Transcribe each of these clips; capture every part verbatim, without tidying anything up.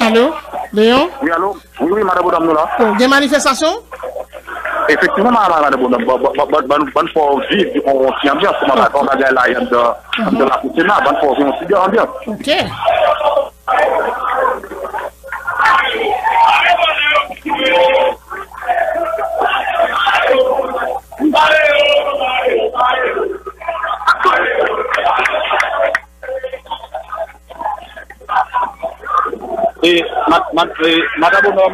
Alo, Leon? Wi, alo? Wi, wi, madan Bonòm, nou la. Oh, gen manifestasyon? Efektivman, madan Bonòm, ban nou fè w viv yon ti anbyans, kòman bagay la ye anndan lakou Sena, ban nou fè w viv yon ti anbyans. Ok. E, mad, mad, e, madan Bonòm,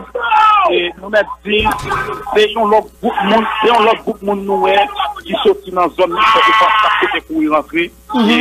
e, nou mèt di, se yon lòt gwoup moun, se yon lòt gwoup moun nou wè ki soti nan zòn nan, ki kouri rantre. E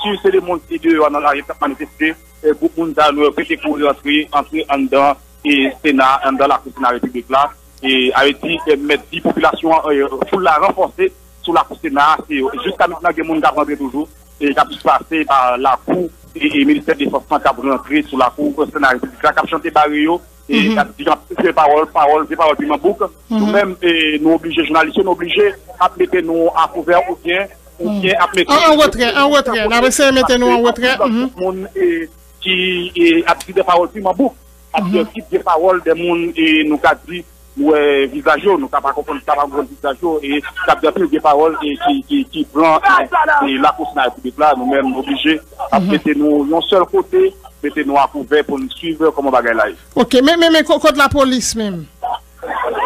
si se de moun ki deyò nan lari k ap manifeste, e, gwoup moun sa yo nou wè ki te kouri rantre, antre anndan, e, Sena, anndan lakou Sena Repiblik la. E, sa vle di, e, mèt di popilasyon an, e, foul la ranfòse sou lakou Sena a, se, jiska mentnan gen moun k ap rantre toujou, e k ap pase pa lakou, e, e Ministè Defans lan k ap rantre sou lakou, e, Sena Repiblik la, k ap chante bare yo, e k ap di anpil vye pawòl, pawòl, vye pawòl piman bouk. Nou menm, e, nou oblije, jounalis yo, nou oblije ap mete nou akouvè oubyen, oubyen ap mete An, an retrè, an retrè. N ap eseye mete nou an retrè. Moun, e, ki, e, ap di de pawòl piman bouk, ap di anpil vye pawòl de moun, e, nou ka di, nou wè vizaj yo, nou ka pa konprann, ka pa konprann vizaj yo, e k ap di anpil vye pawòl, e ki, ki, ki pran, e, e lakou Sena Repiblik la, nou menm, nou oblije ap mete nou yon sèl kote, mete nou akouvè pou n swiv kòman bagay la ye. Ok, men, men, men ko-, kot lapolis menm?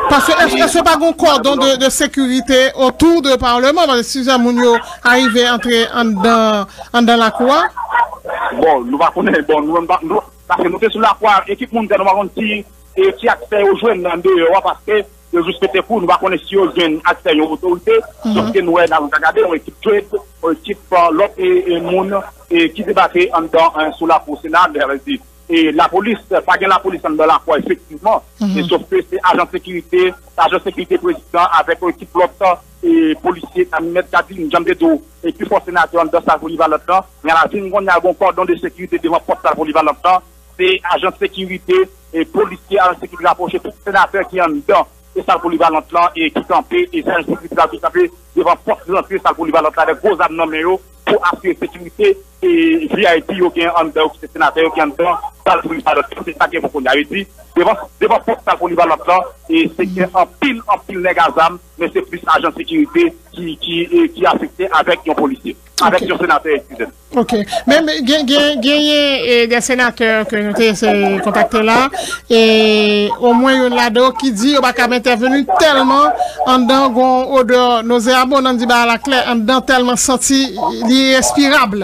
Paske èske, èske pa gen kòdon de, de sekirite otou de Palman? Paske si jan moun yo arive antre anndan, anndan lakou a? Bon, nou pa konnen, bon, nou menm pa, nou, paske nou te sou lakou a, ekip moun sa, nou pa konn si, e, ki aksè yo jwenn anndan deyò a, paske yo jis pete kou, nou pa konnen si yo jwenn aksè yon otorite, sòf ke nou wè, n a gade yon ekip dread, yon ekip, e, lòt, e, e, moun, e, ki debake anndan, e, sou lakou Sena, sa vle di, e, lapolis, pa gen lapolis anndan lakou a, efektivman. E sòf ke se ajan sekirite, ajan sekirite prezidan avèk yon ekip lòt, e, polisye, tanmèt, gad, jan m te di w, e, pifò senatè anndan sal polivalant lan, men a la fin kounye a, gen yon kòdon de sekirite devan pòt sal polivalant lan, se ajan sekirite, e, polisye, ajan sekirite rapwoche tout senatè ki anndan e sal polivalant lan, e ki kanpe, e sal sekirite la ki kanpe devan pòt rantre sal polivalant la, avèk gwo zam nan men yo, pou asire sekirite, e V I P yo ki anndan, yo ki se senatè yo ki anndan sal polivalant lan. Se sa ki gen pou kounye a. Yo di, devan, devan pòt sal polivalant lan, e se gen anpil, anpil nèg a zam, men se plis ajan sekirite ki, ki, e, ki afekte avèk yon polisye, avèk yon senatè, eskize m. Ok. Men, men, gen, gen, genyen, e, de senatè ke nou te eseye kontakte la, e omwen youn ladan yo ki di yo pa kab entèveni tèlman anndan gon odè nozeabon, nan di bagay la klè, anndan tèlman santi li irespirab.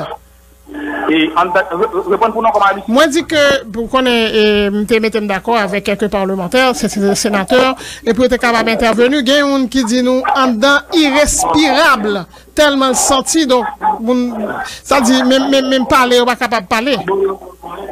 E anndan, re-, re-, reponn pou non kòman li? Mwen di ke, pou konnen, e, m te mete m dakò avèk kèk palmantè, se, se, senatè, e pou yo te kapab entèveni, gen youn ki di nou anndan irespirab. Tèlman l santi, donk, moun, sa di, menm, menm, menm pale, yo pa kapab pale.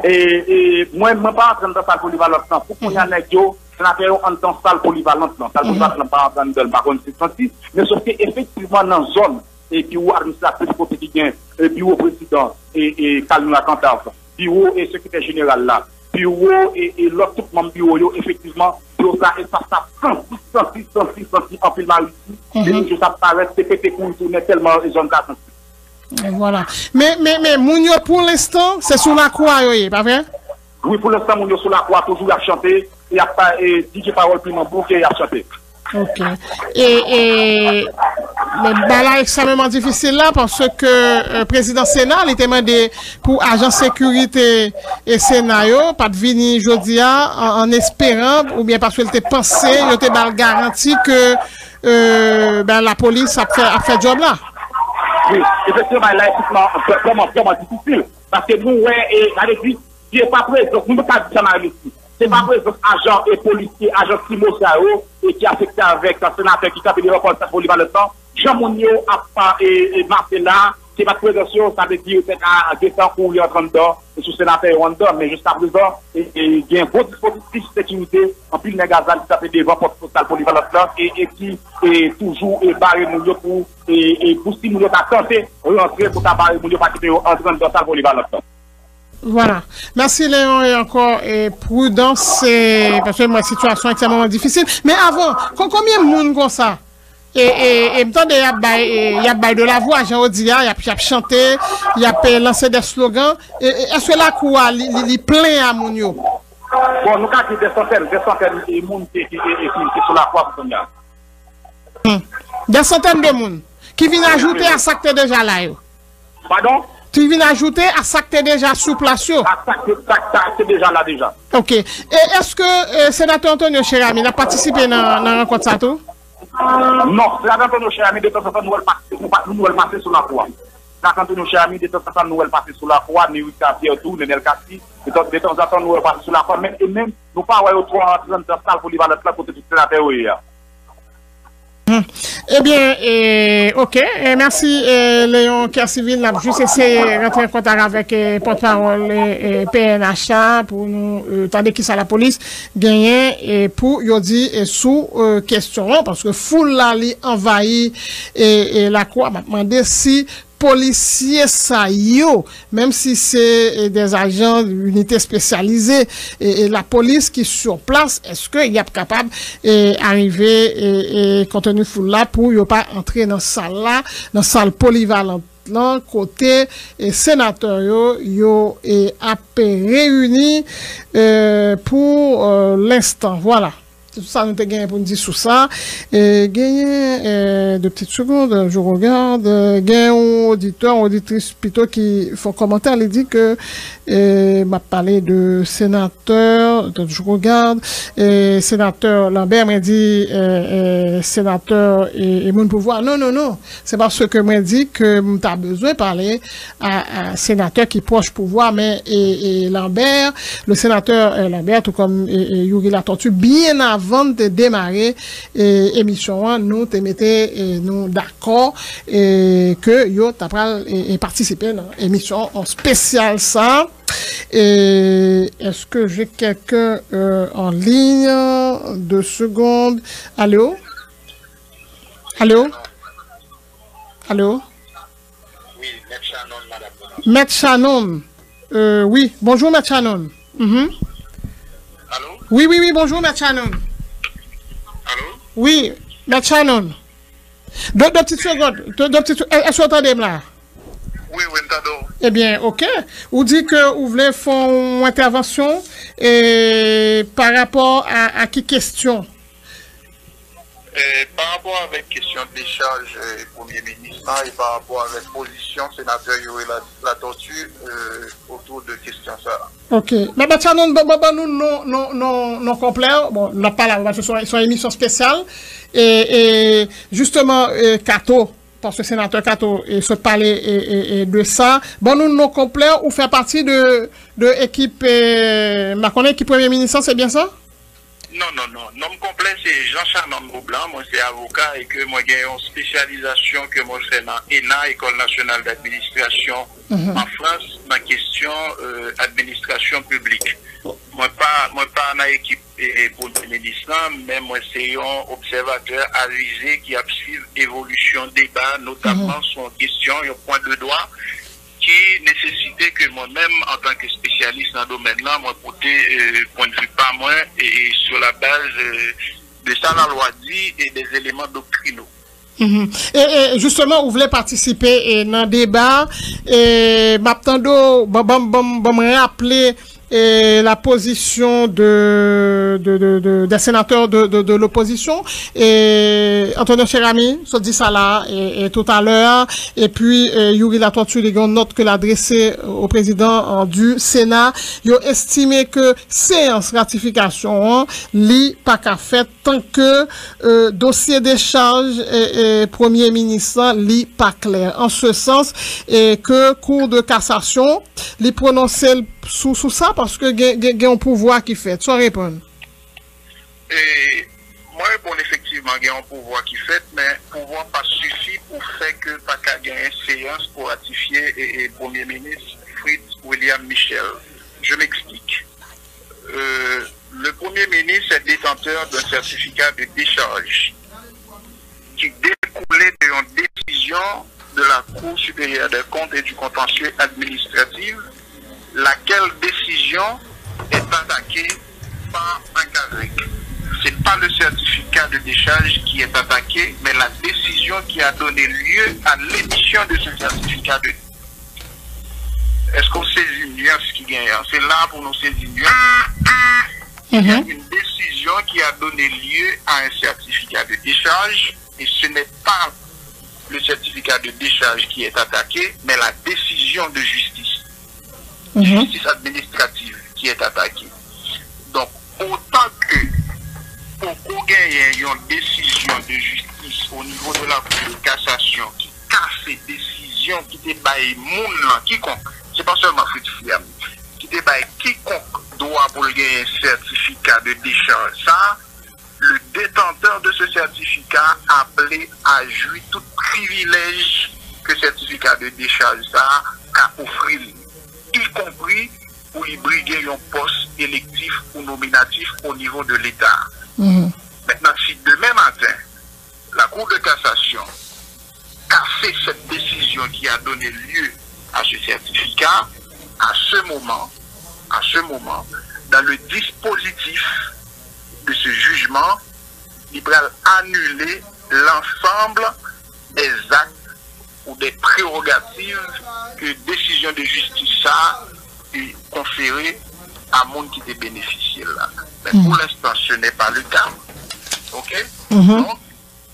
E, e, mwen, mwen pa antre anndan sal polivalant lan. Pou kounye a, nèg yo, senatè yo anndan sal polivalant lan. Sal polivalant lan pa antre anndan l, m pa konn si l santi. Men sòf ke efektivman nan zòn, e biwo administratif kote ki gen, e biwo prezidan, e, e Kalina Kantav, biwo e sekretè jeneral la, biwo e, e lòt tout manm biwo yo, efektivman, biwo sa, espas sa santi, santi, santi, santi anpil marisi. Depi jou sa parèt, te pete kouri tounen tèlman zòn sa santi. E vwala. Men, men, men, moun yo pou lenstan, se sou lakou a yo ye, pa vre? Wi, pou lenstan, moun yo sou lakou a toujou, y ap chante, y ap pa, e, di vye pawòl piman bouk e y ap chante. Ok. E, e, men bagay la ekstrèmeman difisil la, paske, e, prezidan Sena, li te mande pou ajan sekirite e Sena yo pa t vini jodi a an, an esperan, oubyen paske l te panse yo te ba l garanti ke, e, ben, lapolis ap fè, ap fè djòb la. Wi, efektivman, bagay la efektivman vrèman, vrèman difisil. Paske nou wè, e, sa vle di, se pa prezans, nou pa ka di sa nan Ayiti. Se pa prezans ajan e polisye, ajan simo sa yo, e ki afekte avèk senatè ki kanpe devan pòt polivalant lan. Jan moun yo ap, e, e, mache la, se pa prezans yo, sa vle di yo te ka gentan kouri antre anndan, e sou senatè yo anndan, men jiskaprezan, e, e, gen gwo dispozitif sekirite, anpil nèg a zam ki kanpe devan pòt sal polivalant lan, e, e ki, e, toujou, e, bare moun yo pou, e, e, pou si moun yo ta tante rantre, pou ta bare moun yo pa kite yo antre anndan sal polivalant lan. Vwala. Mèsi, Leon, e ankò, e pridans, e, paske m wè sitiyasyon an ekstrèmeman difisil. Men avan, kon-, konbyen moun konsa? E, e, e m tande y ap bay, e, y ap bay de la vwa, jan yo di a, y ap, y ap chante, y ap, e, lanse de slogan. E, e, èske lakou a, li, li, li plen a moun yo? Bon, nou ka di dè santèn, dè santèn e moun ki, ki, ki, ki, ki sou lakwa pou kounye a. Hmm. Dè santèn de moun ki vin ajoute a sa k te deja la yo. Padon? Ki vin ajoute a sa k te deja sou plas yo. A sa k te, sa, sa k te deja la deja. Ok. E èske, e, senatè Antonio Cheramy ap patisipe nan, nan rankont sa tou? Non, senatè Antonio Cheramy, de tanzantan, nou wè l pase, nou pa, nou wè l pase sou lakou a. Senatè Antonio Cheramy, de tanzantan, nou wè l pase sou lakou a, Nerica Pierre tou, Nenel Cassy, de tan, de tanzantan, nou wè l pase sou lakou a, men, e menm, nou pa wè yo twò antre anndan sal polivalant lan kote tout senatè yo ye a. Hmm. Ebyen, e, ok. E, mèsi, e, Léon Kercivil. N ap jis eseye rantre an kontak avèk, e, pòtpawòl, e, e, P N H a pou nou, e, tande kisa lapolis genyen, e, pou yo di, e, sou, e, kesyon an, paske foul la, li anvayi, e, e, lakou a. M ap mande si polisye sa yo, menm si se, e, dè ajan, inite espesyalize, e, e, lapolis ki sou plas, èske y ap kapab, e, arive, e, e, kontni foul la pou yo pa antre nan sal la, nan sal polivalant lan, kote, e, senatè yo, yo, e, ap reyini, e, pou, e, lenstan. Vwala. Se tout sa nou te genyen pou n di sou sa. E, genyen, e, de petites secondes, je regarde, e, gen yon oditè, yon oditris pito ki fè yon kòmantè, li di ke, e, m ap pale de senatè, je regarde, e, senatè Lambert, mwen di, e, e, senatè, e, e moun pouvwa. Non, non, non. Se paske mwen di ke m ta bezwen pale a, a senatè ki pwòch pouvwa, men, e, e, Lambert, le sénateur, e, Lambert, tou kòm, e, e, Youri Latortue, byen avan n te demare, e, emisyon an, nou te mete, e, nou dakò, e, ke yo ta pral, e, e, patisipe nan emisyon an espesyal sa. E, est-ce que j'ai quelqu'un, euh, en ligne? Deux secondes. Allô? Allô? Allô? Wi, Mèt Shannon, madanm Bonan. Mèt Shannon. Euh, wi, bonjou, Mèt Shannon. Mhm. Alo? Wi, wi, wi, bonjou, Mèt Shannon. Alo? Wi, Mèt Shannon. De, de ti segond, de, de ti, è-, èske w tande m la? Wi, wi, m tande w. Ebyen, ok. Ou di ke ou vle fè yon entèvansyon, e, pa rapò a, a ki kesyon? E, pa rapò avèk kesyon dechaj, e, premye minis la, e pa rapò avèk pozisyon senatè Youri La-, Latortue, e, otou de kesyon sa a. Ok. Men, Mèt Shannon, ban, ban, ban nou non, non, non, non konplè w. Bon, n ap pale avè w, paske se yon, se yon emisyon espesyal. E, e, jisteman, e, Kato, paske senatè Kato, e, sot pale, e, e, e, de sa. Ban nou non konplè w, ou fè pati de, de ekip, e, m pa konnen ekip premye minis lan, se byen sa? Non, non, non. Non m konplè se Jean Shannon Beaublanc, mwen se avoka e ke mwen gen yon espesyalizasyon ke mwen fè nan ENA, École Nationale d'Administration, an Frans, nan kesyon, e, administrasyon piblik. Mwen pa, mwen pa nan ekip, e, e, premye minis lan, men mwen se yon obsèvatè avize ki ap swiv evolisyon deba, notamman sou yon kesyon, yon pwen de dwa, ki nesesite ke mwen menm, antanke espesyalis nan domèn lan, mwen pote, e, pwennvi pa mwen, e, e, sou la baz, e, de sa lalwa di e dè eleman doktrinal. Mhm. E, e, jisteman, ou vle patisipe, e, nan deba, e, m ap tande w, ban, ban, ban, ban m raple, e, la pozisyon de, de, de, de, des sénateurs de, de, de l'opposition, e, Antonio Cheramy sot di sa la, e, e, toutalè, epi, e, Youri Latortue, li gen yon nòt ke l adrese o prezidan, e, du Sénat, yo estime ke seyans ratifikasyon an, li pa ka fèt tan ke, e, dosye dechaj, e, e, premye minis lan, li pa klè. An se sans, e, ke Cour de cassation, li pwononse l sou, sou sa, paske gen, gen, gen yon pouvwa ki fèt. Sa w reponn? E, mwen reponn efektivman, gen yon pouvwa ki fèt, men pouvwa pa sifi pou fè ke pa ka genyen seyans pou ratifye, e, e, premye minis Fritz William Michel. Je m'explique. Euh, le Premier ministre est détenteur d'un certificat de décharge qui découlait d'une décision de la Cour supérieure des comptes et du contentieux administratif, laquelle décision est attaquée par un CASEC. C'est pas le certificat de décharge qui est attaqué, mais la décision qui a donné lieu à l'émission de ce certificat de Èske w sezi nyans ki genyen an? Se la pou nou sezi nyans. Il y a une décision qui a donné lieu à un certificat de décharge et ce n'est pas le certificat de décharge qui est attaqué, mais la décision de justice, justice administrative qui est attaquée. Donk, otan ke poko genyen yon desizyon de jistis o nivo de la Cour de cassation ki kase desizyon ki te bay moun lan, kikonk, se pa sèlman Fritz Fiam, ki te bay kikonk dwa pou l genyen sètifika de dechaj sa, le détenteur de ce certificat appelé à jouir tout privilège que certificat de décharge sa ka ofri li, y compris pou li brige yon pòs elektif ou nominatif o nivo de Leta. Mentnan, si demen maten, la Cour de cassation casser cette décision qui a donné lieu à ce certificat, à ce moment, à ce moment, dans le dispositif de ce jugement, li pral anile lansanm dè zak ou dè prewogativ ke desizyon de jistis sa te konfere a moun ki te benefisye l la. Men pou lenstan, ce n'est pas le cas. Ok? Donk,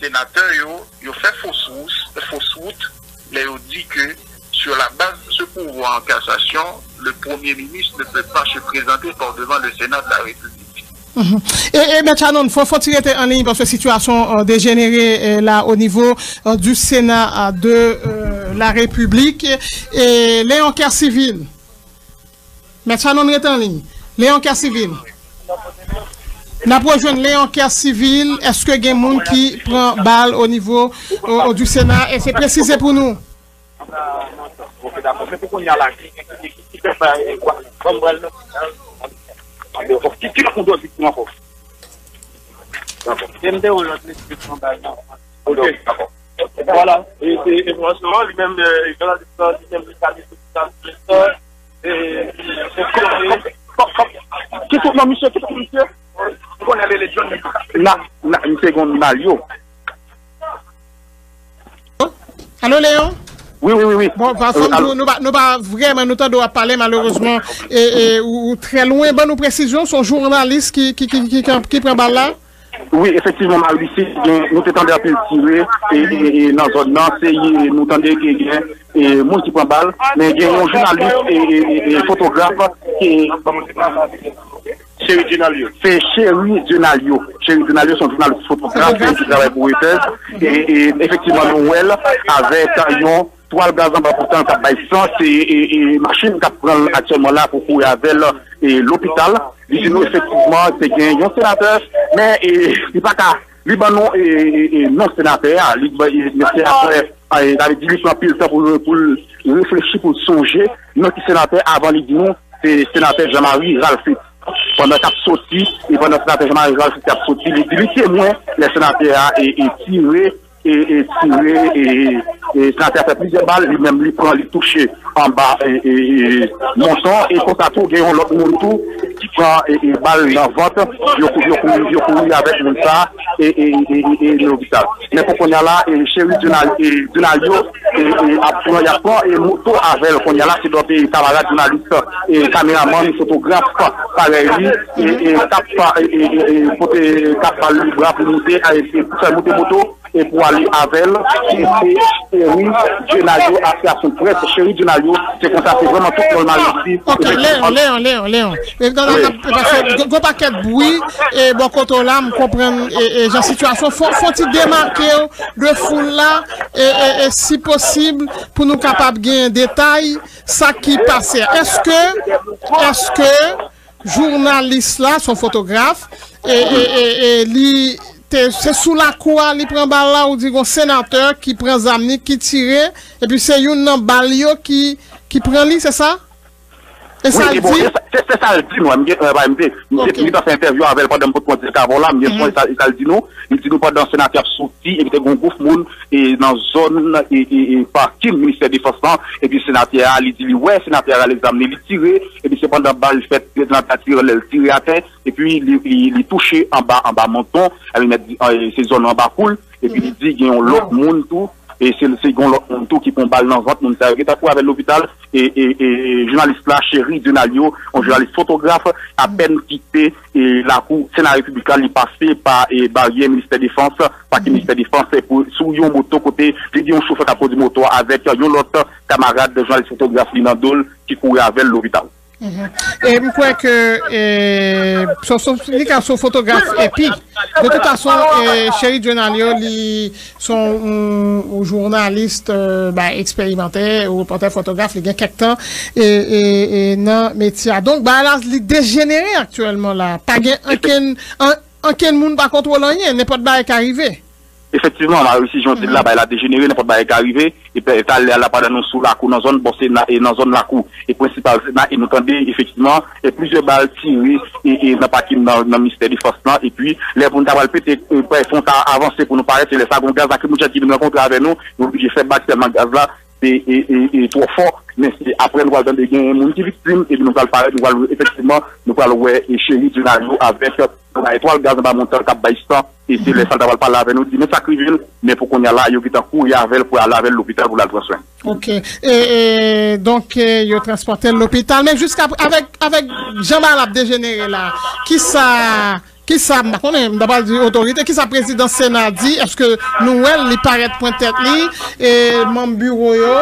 senatè yo, yo fè fos wout, fos wout lè yo di ke sur la base de ce pourvoi en cassation, le Premier ministre ne peut pas se présenter par devant le Sénat de la République. E, e Mèt Shannon, fò, fò ti rete an liy paske sitiyasyon euh, dejenere euh, la o nivo euh, du Sénat euh, de euh, la République. E Léon Kèsivil. Mèt Shannon rete an liy. Léon Kèsivil. N ap rejwenn Léon Kèsivil. Èske gen moun ki pran bal o nivo euh, du Sénat? Èske presize pou nou? Ok, dakò. Men pou kounye a la, ki, ki, ki, ki fè sa, e, kwa, kòm pral nan, ki, ki lòt moun dwe viktim ankò? Dakò. E m te wè lòt mesye anba nan. Ok, dakò. Vwala. E se enfòmasyon an, li menm, e, jounalis lan, li menm, li salye sou sa, e, e, e, ki tout non misye, ki tout non misye? Ou konnen li rele John. Na, na, misye gen yon mal yo. Alo, Léon? Wi, wi, wi, wi. Bon, pa, fò m di w, nou pa, nou pa vrèman, nou tande w ap pale, malerezman, e, e, ou, ou trè lwen. Ban nou presizyon, se yon jounalis ki, ki, ki, ki, ki, ki pran bal la? Wi, efektivman, Marie Lucie, gen, nou te tande anpil tire, e, e, e, nan zòn nan, se, e, nou tande ke gen, e, moun ki pran bal, men gen yon jounalis, e, e, e, e, fotograf, ki, Chery Djenalio. Se Chery Djenalio. Chery Djenalio se yon jounalis fotograf ki travay pou Reuters. E, e efektivman, nou wè l avèk yon twal gaz anba bouton k ap bay san. Se e, e, machin k ap pran l aktyèlman la pou kouri avè l e, lopital. Li di nou efektivman, te gen yon senatè, men e, li pa ka, li ban nou e, e, e, non senatè a. Li, e, men se apre, e, sa vle di li pran pil tan pou, pou l reflechi, pou l sonje nan ki senatè avan li di nou se senatè Jean Marie Ralph. Pandan k ap soti, e pandan senatè Jean Marie Ralph te ap soti, li di li temwen lè senatè a e, e tire, e, e tire, e, e senatè a fè plizyè bal, li menm li pran, li touche anba e, e, e, manton, e konsa tou gen yon lòt moun tou ki pran e, e bal nan vant, yo kou-, yo kouri, yo kouri avèk moun sa e, e, e, e, e nan lopital. Men pou kounye a la, e, Chery Djenal-, e, Djenalio, e, e, ap pran, y ap pran, e, moto avè l kounye a la, se dòt, e, kamarad jounalis, e, kameramann, fotograf, parèy li, e, e, k ap, e, e, e, e, pote, k ap ba l lebra pou moute, e, e, pou fè moute moto, e, pou ale avè l, e, se Chery Djenalio, Asosyasyon Près, Chery Djenalio, se konsa, se vrèman tout nòmal isi. Ok, Léon, Léon, Léon, Léon. E, nan, nan, nan, paske gwo, gwo pakèt bwi, e, bò kote w la, m konprann, e, e, jan sitiyasyon, fò, fò ti demake w de foul la, e, e, e, si posib, pou nou kapab gen detay, sa ki pase a. Èske, èske jounalis la, se yon fotograf, e, e, e, e, li te, se sou lakou a, li pran bal la, ou di gon senatè ki pran zam li, ki tire, epi se youn nan bal yo ki, ki pran li, se sa? E sa l di? Wi, e bon, e sa, se, se sa l di nou, m gen, e, m te, m te, m te fè entèvyou avè l pandan m potko an dirèk avè w la, m gen son, e sa, e sa l di nou, li di nou pandan senatè ap soti, epi te gen yon gwoup moun, e, nan zòn, e, e, e, pakin Ministè Defans lan, epi senatè a, li di li wè, senatè a rale zam li, li tire, epi se pandan bal fèt, senatè a tire, lè l tire atè, epi li, li, li touche anba, anba manton, epi mèt di, e, se zòn anba kou l, epi li di gen yon lòt moun tou, E se, se gen lòt moun tou ki pran bal nan vant, moun sa yo gentan kouri avè l lopital. E, e, e jounalis la, Chery Dieunalio, yon jounalis fotograf, apèn kite e lakou Sena Repiblik la, li pase pa e baryè Ministè Defans, pake Ministè Defans, e pou, sou yon moto kote li gen yon chofè k ap kondui moto a avèk yon lòt kamarad jounalis fotograf li nan do l ki kouri avè l lopital. Mhm. E m kwè ke e, so, so, li ka se yon fotograf epi de tout fason, e, Chery Dieunalio, li se yon jounalis, e, ba, eksperimante, yon repòtè fotograf, li gen kèk tan e, e, e nan metye a. Donk, ba la, li dejenere aktyèlman la. Pa gen ankenn, an, ankenn moun pa kontwole anyen, nenpòt bagay ka rive. Efektivman, Marie, si jan w di l la, bagay la dejenere, nenpòt bagay ka rive. E talè a, la pandan nou sou lakou, nan zòn, bon, se nan, e nan zòn lakou, e prensipal Sena, e nou tande, efektivman, e plizyè bal tire, e, e nan pakin nan, nan Ministè Defans lan, epi lè pou nou ta pral pete, e, fon ta avanse pou nou parèt, se lè sa, gon gaz lakrimojèn ki vin rankontre avè nou, nou oblije fè bak tèlman gaz la, e, e, e, e twò fò, men se apre nou pral tande gen moun ki viktim, epi nou pral parèt, nou pral, efektivman, nou pral wè, e Chery Dieunalio avèk Yon etwal gaz anba montan k ap bay san, e se lè sa l ta pral pale avè nou, di men sa k rive l, men pou kounye a la, yo gentan kouri avè l pou al avè l lopital pou l al pran swen. Ok. E, e, donk, e, yo transpòte l lopital, men jiska, avèk, avèk jan bagay la ap dejenere la, kisa, kisa, m pa konnen, m ta pral di otorite, kisa prezidan Sena di, èske nou wè l, li parèt pran tèt li, e manm biwo yo,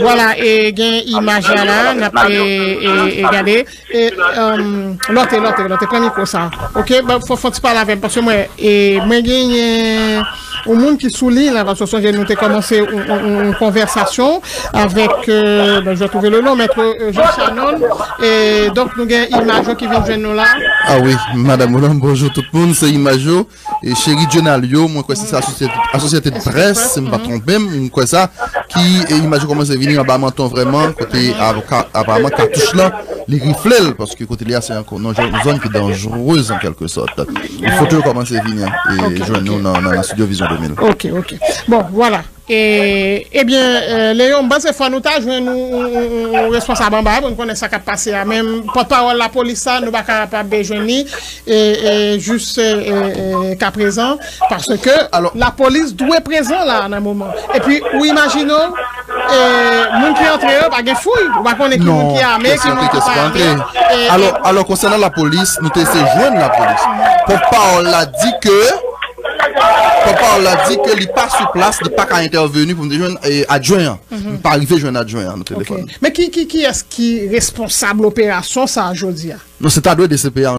vwala, e gen imaj la la, n ap, e, e, e gade. E, um, lòte, lòte, lòte, pran mikwo sa. Ok, bon, fò, fò ti pale avè m, paske mwen, e, mwen genyen yon moun ki sou liy la, paske sonje nou te kòmanse yon, yon, yon, yon konvèsasyon avèk, e, ben, je vais trouver le nom, Maître, e, Jean Shannon. E, donk, nou gen imaj yo ki vin jwenn nou la. Ah wi, Madame Roland, bonjou tout moun, se imaj yo. E Chery Dieunalio, mwen kwè se sa Associated, Associated Press, si m pa twonpe m, mwen kwè sa, ki, e, imaj yo kòmanse vini anba manton vrèman, kote avoka, aparamman katouch lan, li rifle l, paske kote li a se ankò nan zòn, zòn ki danjerez an kèlke sòt. E foto yo kòmanse vini, e, jwenn nou nan, nan, nan Studio Vision de mil. Ok, ok. Bon, vwala. E, ebyen, e, Leyon, m panse fò nou ta jwenn yon, yon, yon, yon responsab anba a pou n konnen sa k ap pase a. Men pòtpawòl lapolis sa, nou pa kapab jwenn li, e, e, jis, e, e, e, ka prezan, paske lapolis dwe prezan la nan moman. Epi, ou imajine w, e, moun ki antre yo, pa gen fouy, ou pa konnen ki moun ki ame, ki moun ki pa ame. E, alò, alò, konsènan lapolis, nou te eseye jwenn lapolis. Pòtpawòl la di ke Pòtpawòl la di ke li pa sou plas, li pa ka entèveni pou m te jwenn, e, adjwen an. M pa rive jwenn adjwen an nan telefòn. Men ki, ki, kiyès ki responsab operasyon sa a jodi a? Non, se ta dwe D C P A.